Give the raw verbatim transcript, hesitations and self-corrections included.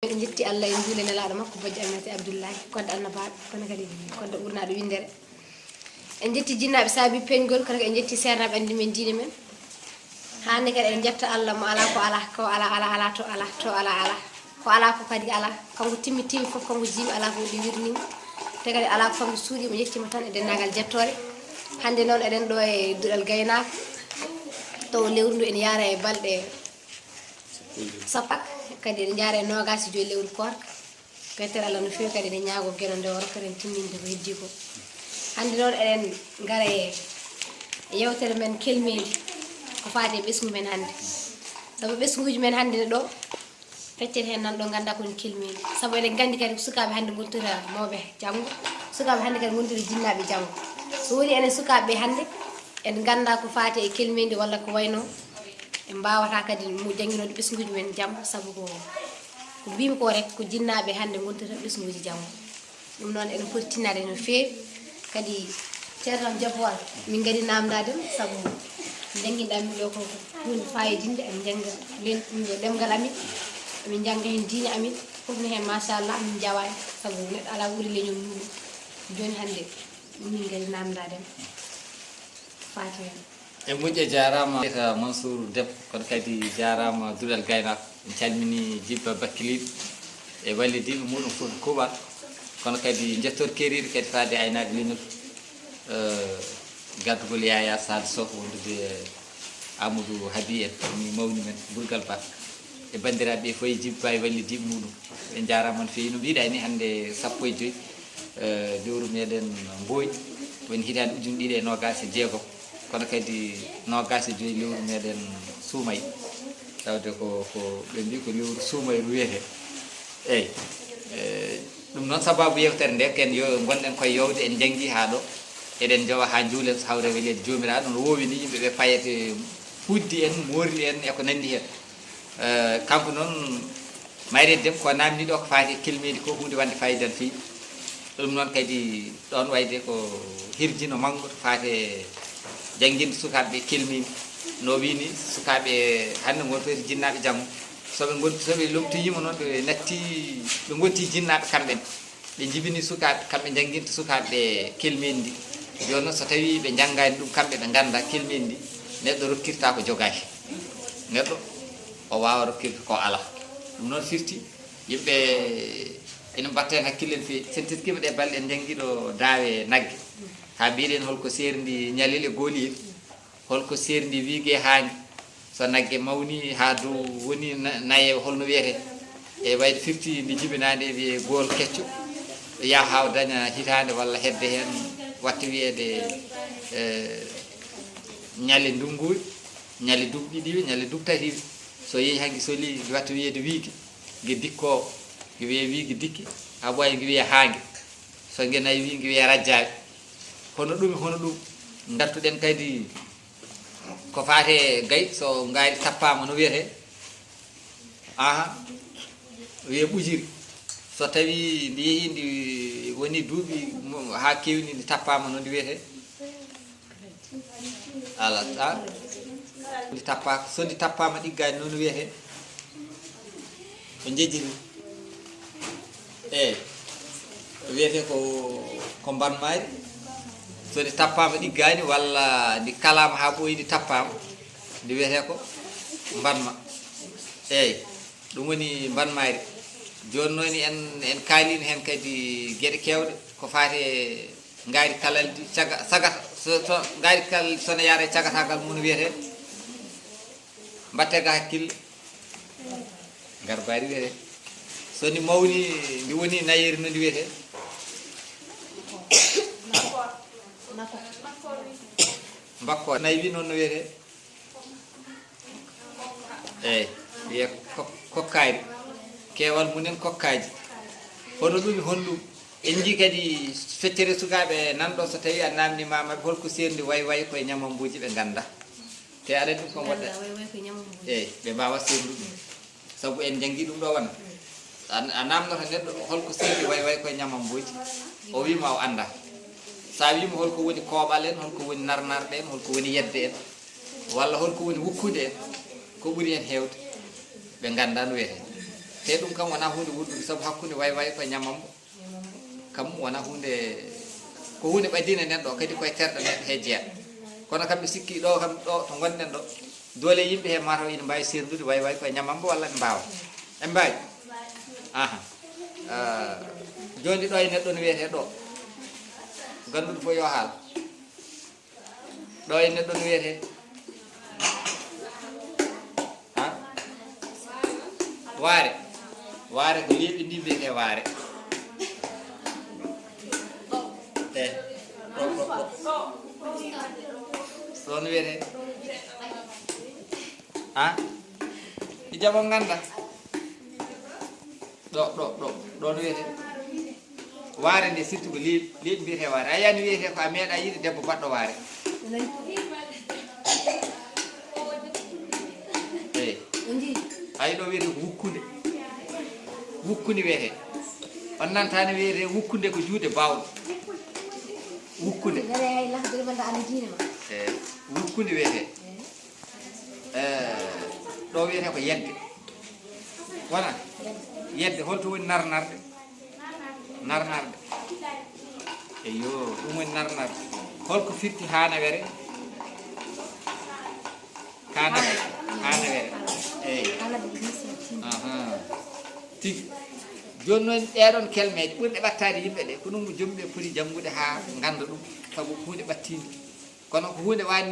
En njetti Allah, en njuuli nelaaɗo makko, bojjo Aminata Abdullahi, kodda annabaaɓe, kono kadi kodda ɓurnaaɗo winndere. En njetti jinnaaɓe saabi peñgol, kono kadi en njetti seernaaɓe anndi men diine men. Hannde kadi en njetta Allah mo alaa ko alaa, ko alaa, alaa, alaa, to alaa, to alaa, alaa. Ko alaa ko kadi alaa. Kanko timmi, timmi fof, kanko jiimi, alaa ko ɗi wirnii. Te kadi alaa ko kanko suuɗii, mo ƴettiima tan e denndaangal jettoore. Hannde noon eɗen ɗo e duɗal gaynaako. Taw lewru ndu ene yaara e balɗe sappo, kadi eɗen njaara e noogaas e joyi lewru koorka. Ko yettere Allah no feewi, kadi eɗen ñaagoo Geno nde o rokkata en timminde ko heddii ko. Hannde noon eɗen ngara e yewtere men kelmeendi, ko faati e ɓesngu men hannde. Sabu ɓesnguuji men hannde ne ɗo, feccere heen nan ɗo nganndaa ko woni kelmeendi. Sabu eɗen nganndi kadi ko sukaaɓe hannde ngontirta mawɓe janngo, sukaaɓe hannde kadi ngontirta jinnaaɓe janngo. So woni enen sukaaɓe ɓe hannde, en nganndaa ko faati e kelmeendi walla ko wayno en mbaawataa kadi mo jannginoode ɓesnguuji men jam, sabu ko, ko mbimi ko rek, ko jinnaaɓe hannde ngontirta ɓesnguuji janngo. Ɗum noon eɗen poti tinnaade no feewi. Kadi ceerno am Jabbo Wal, min ngari naamndaade ma, sabu njannginɗo amin ɗo ko huunde faayidinnde, amin njannga len-, ɗemngal amin, amin njannga heen diine amin, fof ne heen, machallah, amin njawaani, sabu neɗɗo alaa ɓuri leñol muɗum. Jooni hannde, min ngari naamndaade ma, faati heen. En moƴƴi, jaaraama Cheikh Mansour Deme, kono kadi jaaraama Duɗal Gaynaako. En calminii Jibba Bakkiliiɗo e wallidiiɓe muɗum fof e kuuɓal, kono kadi njettoor keeriiɗo kadi faade e aynaaɓe leñol, eh, gardugol Yaya Sall Sow wondude e Amadou Habi en, mi mawni men Burgal Ba, e banndiraaɓe ɓe fof e Jibba e wallidiiɓe muɗum. Ɓe njaaraama no feewi. No mbiɗa ni, hannde sappo e joyi, eh, lewru meɗen Mbooy, woni hitaande ujunere ɗiɗi e noogaas e jeegom, kono kadi noogaas e joyi lewru meɗen Suumay, tawde ko, ko ɓe mbi ko lewru Suumayru wiyetee. Eyi, eh, ɗum noon sababu yewtere nde, ken yo ngonɗen koye yowde, en njanngi haa ɗo, eɗen njowa haa njuulen so hawre weleede Joomiraaɗo, no woowi ni yimɓe ɓe payete puɗdi en, moorli en e ko nanndi heen. Eh, kanko noon, Mayre Dem, ko naamni ɗo ko faati e kelmeendi ko huunde wonde faayiida no feewi. Ɗum noon kadi ɗoon wayde ko hirjino manngo to faati e jannginde sukaaɓe ɓe kelmeendi. No wiini sukaaɓe hannde ngontoyta jinnaaɓe janngo. So ɓe ngon-, so ɓe lomtoyiima noon, ɓe natti, ɓe ngonti jinnaaɓe kamɓe ne. Ɓe njibini sukaaɓe, kamɓe njannginta sukaaɓe ɓe kelmeendi ndi. Jooni noon, so tawii ɓe njanngaani ɗum, kamɓe ɓe nganndaa kelmeendi ndi, neɗɗo rokkirta ko jogaaki. Neɗɗo o waawa rokkirde ko alaa. Ɗum noon firti, yimɓe ene mbatta heen hakkille no feewi. So en teskiima ɗee balɗe, en njanngi ɗo daawe nagge. Haa mbiɗen holko seerndi ñalel e gooliyel. Holko seerndi wiige haange? So nagge mawni haa dow woni na-, nayeewa, holno wiyetee? E wayde firti ndi jibinaande e wiyee gool kecco, yaha haa o daña hitaande walla hedde heen, watta wiyeede, eh, ñale ndunnguure, ñale duuɓi ɗiɗiiɓe, ñale duuɓi tatiiɓe. So yehi haa nge solii, nge watta wiyeede wiige, nge dikkoowo, nge wiyee wiige dikke, haa ɓooya nge wiyee haange. So nge nayi wi, nge wiyee rajjaaɓe. Hono ɗum, hono ɗum. Ngartuɗen kadi ko faati e gay, so ngaari tappaama no wiyetee? Aha, wiyee ɓujiri. So tawii ndi yehii, ndi woni duuɓi mo-, haa keewni, ndi tappaama no ndi wiyetee? Alaa, a? Ndi tappaaka. So ndi tappaama ɗiggaani no, no wiyetee? Ko njejiri. Eey. Wiyetee ko, ko mbanmaari. So ndi tappaama ɗiggaani walla ndi kalaama haa ɓooyi, ndi tappaama, ndi wiyetee ko mbanma. Eey. Ɗum woni mbanmaari. Jooni noon en, en kaaliino heen kadi geɗe keewɗe ko faati e ngaari kalaldi, caga-, sagata, so, so ngaari kal-, so ne yahra e cagataagal mum no wiyetee? Mbaɗtee ga hakkille. Ngarbaari wiyetee. So ndi mawni, ndi woni nayeeri no ndi wiyetee? Mbakko. Nayi wi noon no wiyetee? Eey, wiyee ko-, kokkaari. Keewal mum en kokkaaji. Hono ɗum e honɗum? En njii kadi feccere sukaaɓe nan ɗo, so tawii a naamnii ma maɓɓe holko seerndi way way koye ñamambuuji, ɓe nganndaa. Te aɗa anndi ɗum ko moƴƴa. Nganndaa way way koye ñamambuuji. Eey, ɓe mbaawa seerndude ɗum. Sabu en njanngi ɗum ɗo wona. A, a naamnoto neɗɗo holko seerndi way way koye ñamambuuji. O wii ma o anndaa. So a wii mo holko woni kooɓal en, holko woni narnarɗe en, holko woni yedde en, walla holko woni wukkude en, ko ɓuri en heewde, ɓe nganndaa no wiyetee. E ɗum kam wonaa huunde wuddude, sabu hakkunde way way ko ñamambo. Kam wonaa huunde, ko huunde ɓaddine nen ɗo, kadi koye terɗe men he jeeya. Kono kam mi sikki ɗo kam ɗo to ngonɗen ɗo, doole yimɓe he mataw ina mbaawi serndude way way ko e ñamambo walla ɓe mbaawa. Ɓe mbaawi. Aha. Ah, jooni ɗo e neɗɗo no wiyetee ɗo. Ngannduɗo fof yo haal. Ɗo e neɗɗo no wiyetee? Ha? Waare. Waare ko leeɓi ndi mbiyetee waare. E. Ɗo, ɗo, ɗo. Ɗo no wiyetee? Ha? Ijamo ngannda. Ɗo, ɗo, ɗo. Ɗo no wiyetee? Waare nde, surtout ko leeɓi, leeɓi mbiyetee waare. A yiyani wiyetee ko a meeɗa yiide debbo baɗɗo waare. Eyi. Hay ɗo wiyetee ko wukkunde. Wukkunde wiyetee. On nantani wiyetee wukkunde ko juuɗe bawɗe. Wukkunde. Eyi, wukkunde wiyetee. Eh, ɗo wiyetee ko yedde. Wona? Yedde, holto woni narnarde? Narnarde. Eyyo, ɗum woni narnarde. Holko firti hanawere? Hanawere. Hanawere. Eyi. Aha. Tigi. Jooni noon, ɗee ɗoon kelmeeje ɓurɗe ɓattaade yimɓe ɗe, ko ɗum joom ɓe poti janngude haa ngannda ɗum, sabu ko huunde ɓattiinde. Kono ko huunde waɗnde